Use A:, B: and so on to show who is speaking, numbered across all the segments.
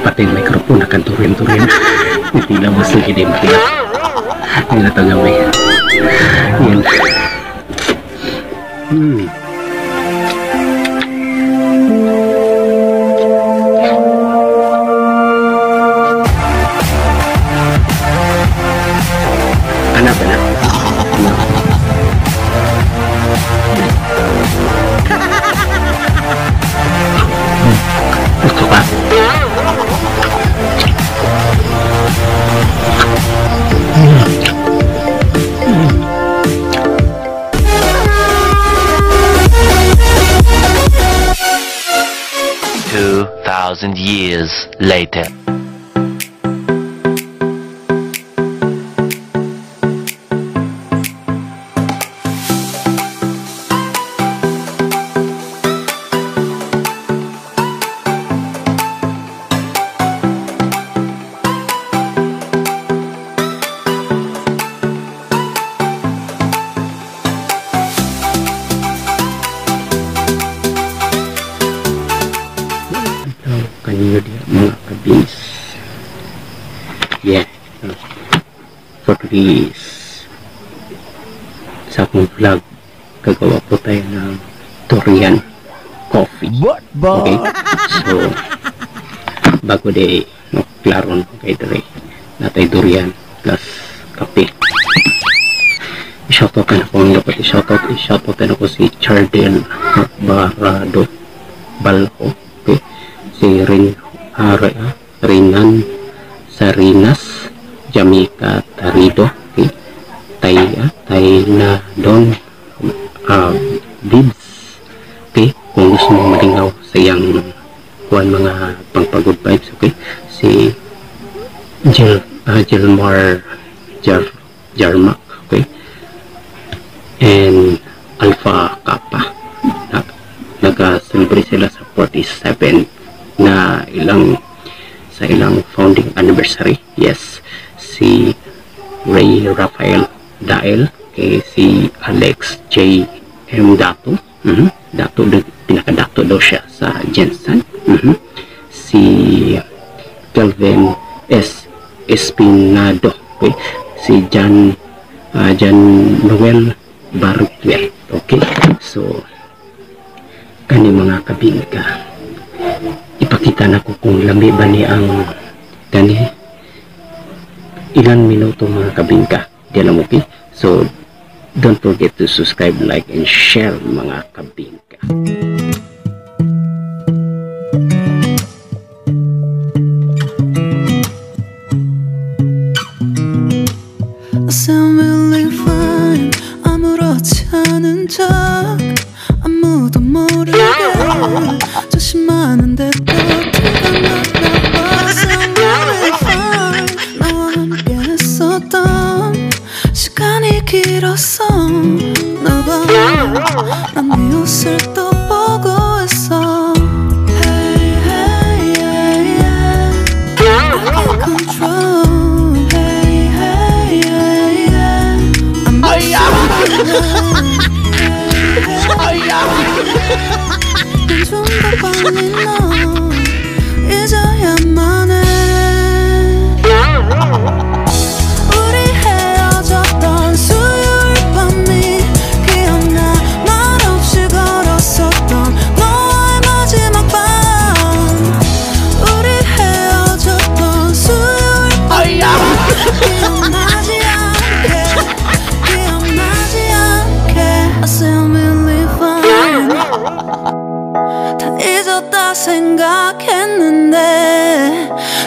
A: Pati yung microphone nakadurin-durin. Hindi lang mas hindi makita. Ay na ito gamay. Yan. Anak, anak. Gusto ka?
B: 2,000 years later.
A: Kanino diya mga kabis. Yeah. For today's sa akong vlog, gagawa po tayo ng durian coffee.
C: What ba?
A: Okay? So, bago di, no, klaro no, kay dre, natay durian plus kape. I-shoutout na ako ang dapat i-shoutout. I-shoutout na ako si Chardel Barado Balho. Okay? Si Renan Sarinas, Jamaica Tarido, okay? Tayna Don Bibs, okay? Kung gusto mo malingaw sa iyang kuan mga pangpagod vibes, okay? Si Gilmar Jarmak, okay? And Alpha Kappa, nag-celebrate sila sa 47 na ilang sa ilang founding anniversary. Yes, si Ray Rafael Dael, okay, si Alex J. M. Dato, Dato, pinakadato daw siya sa Jensen, si Kelvin S. Espinado, okay, si Jan Noel Barquet, okay. So kani mga kabingka, ipakita na ko kung lami ba ni ang kani ilan minuto mga kabingka. Di alam, okay? So don't forget to subscribe, like, and share mga kabingka.
D: I sound really fine. 아무렇지 않은 척 아무도 모르게 조심하는데 또 티가 나나 봐. Sound really fine. 너와 함께 했었던 시간이 길었었나 봐. 난 네 옷을 또 보고 있어. Hey, hey, yeah, yeah. I can't control. Hey, hey, yeah, yeah. I'm 좀 더 빨리 널 잊어야만 해. 우리 헤어졌던 수요일 밤이 기억나. 말없이 걸었었던 너와의 마지막 밤. 우리 헤어졌던 수요일 밤이 기억나지 않게, 기억나지 않게. I sound really fine. 다 잊었다 생각했는데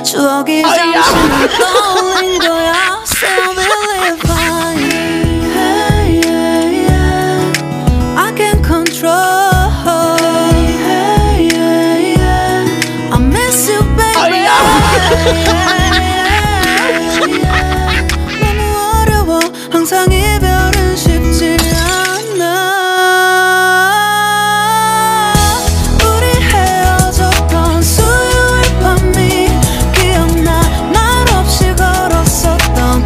D: 추억이 잠시 떠올린 거야. Sound really fine. Hey, yeah, yeah. I can control. Hey, yeah, yeah. I miss you, baby. 너무 어려워. 항상 이별은 쉽지 않아. 우리 헤어졌던 수요일 밤이 기억나. 말없이 걸었었던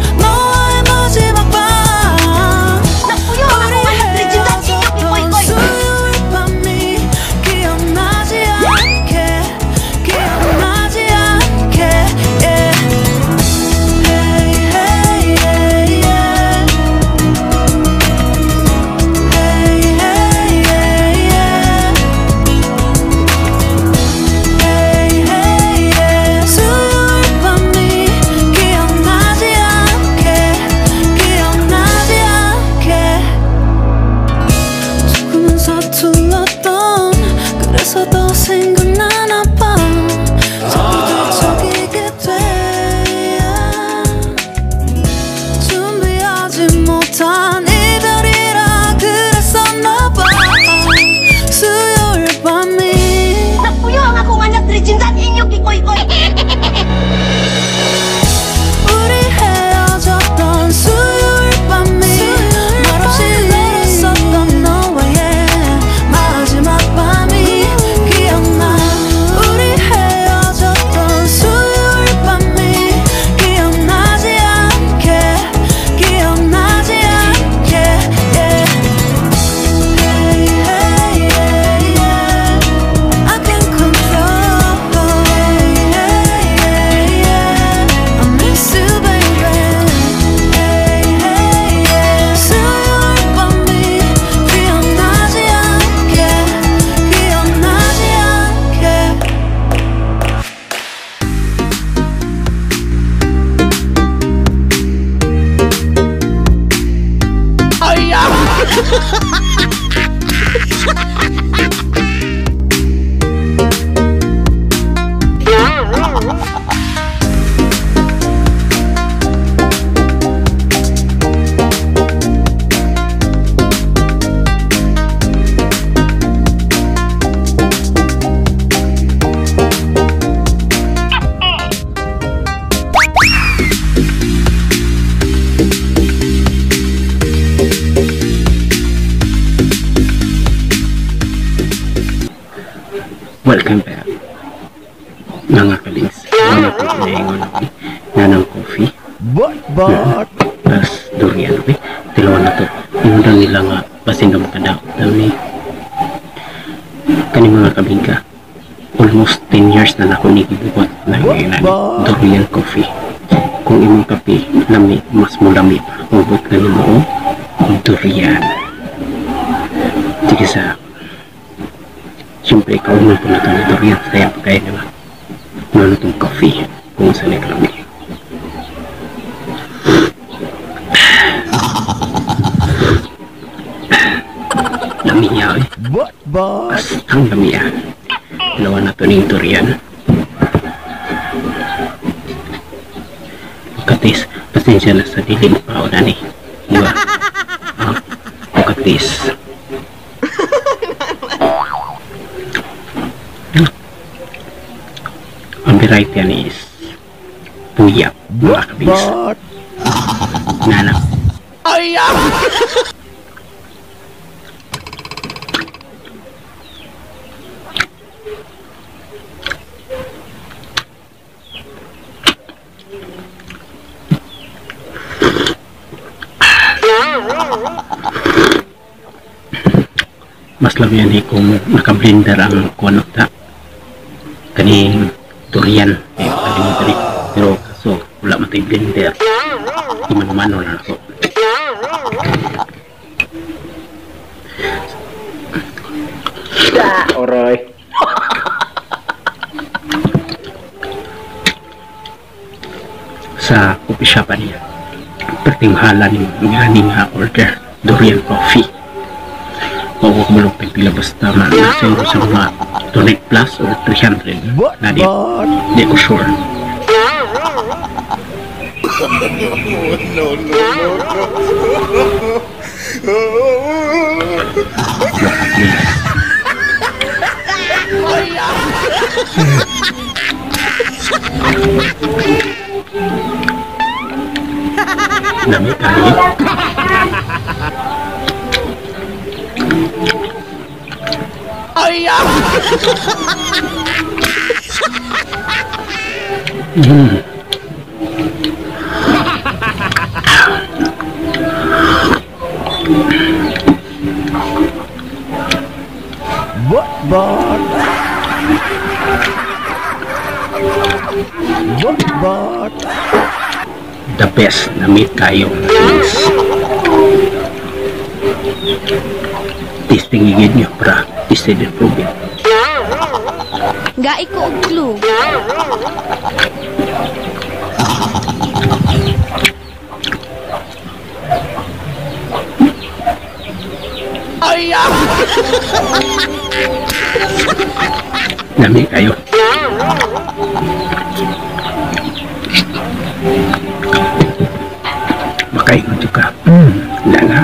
A: Welcome back mga kalings. Wala ko pinaingon nga ng coffee.
C: But
A: Plus durian, okay? Tilawan na to. Inundang nila nga basin na makadaot daw ni. Kani mga kabingka, almost 10 years na nako ni gibuhat na ngayon durian coffee. Kung imong kape lami, mas mulami pa kung buot na nimo og durian. Sige sa, siyempre ikaw na po na ito ni durian, saya pa kayo, diba? Ano na itong coffee kung saan ikalami. Lami niya, eh.
C: But
A: Ang lami ah. Dalawa na ito ng durian. Katis, pasensya na sa dilim pa o nani. Diba? Katis. Ang variety yan is puyap, mga kabis.
C: But
A: Nana.
C: Ayaw!
A: Mas lami yan eh kung naka-blender ang kuwan ta. Kaning durian. Kalimutan eh. Pero kaso wala man tayo blender. Imano-mano lang ako.
E: Oroy.
A: Sa coffee shop niya. Perting hala ni nga ni nga order durian coffee. Oo, ko malong pila basta na nasa sa mga 200 plus or 300. Na di,
C: But
A: di ko sure.
C: No, no, no, no.
A: Dami kayo.
C: Ayaw! But But
A: The best na meat kayo. Testing igid nyo para tested and proven.
F: Gai ko og clue.
C: Ayaw!
A: Lami kayo. Makaingon ka. Lala.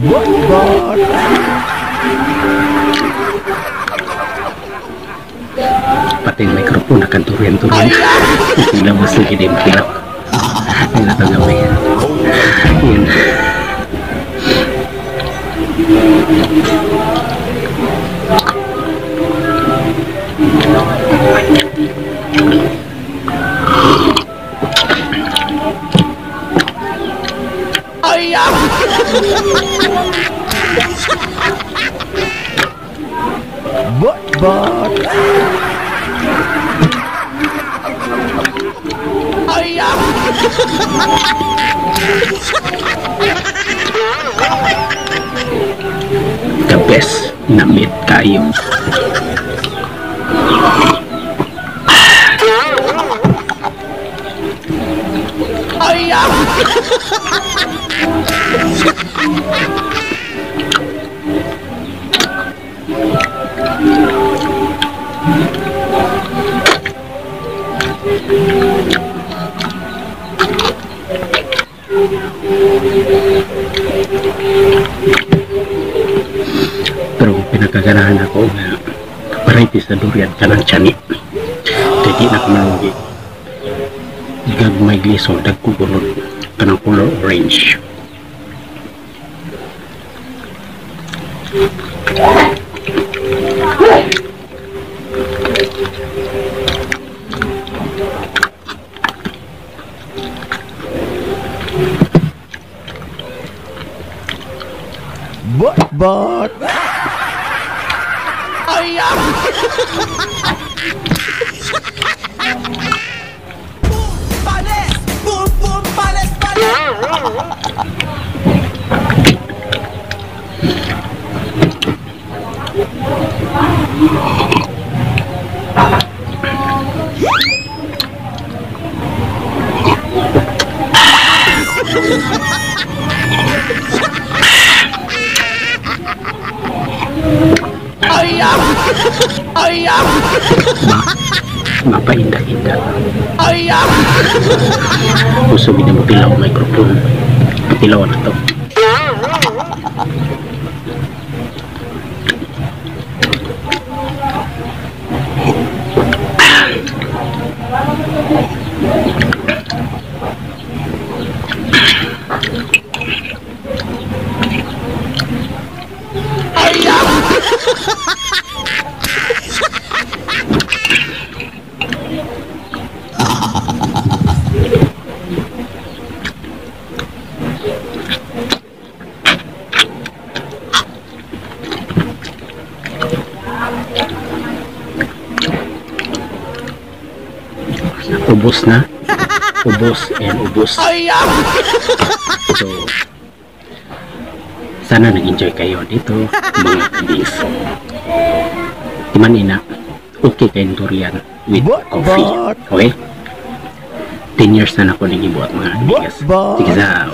C: But
A: Pati yung microphone nakanturian-turian. Labas lagi din makilaw. Ay natagawin. Yun.
C: Ayaw! But Ayaw!
A: The best na meat kayo.
C: Ayaw!
A: Pero pinakaganahan ako nga Variety sa durian kanang chani. Kay di na kamalunggi. Gagmay glisod, dagko gunod kanang color orange.
C: But boom, boom, pales, pales.
A: Mapainda-inda. Gusto gina mo tilaw microphone. Tilaw na to. Ubos na. Ubos and ubos. So, sana nag-enjoy kayo dito, mga kabis. Timan ina, okay kayong durian with coffee. Okay? 10 years na ako nagibuhat, mga kaibigas. Sige sa.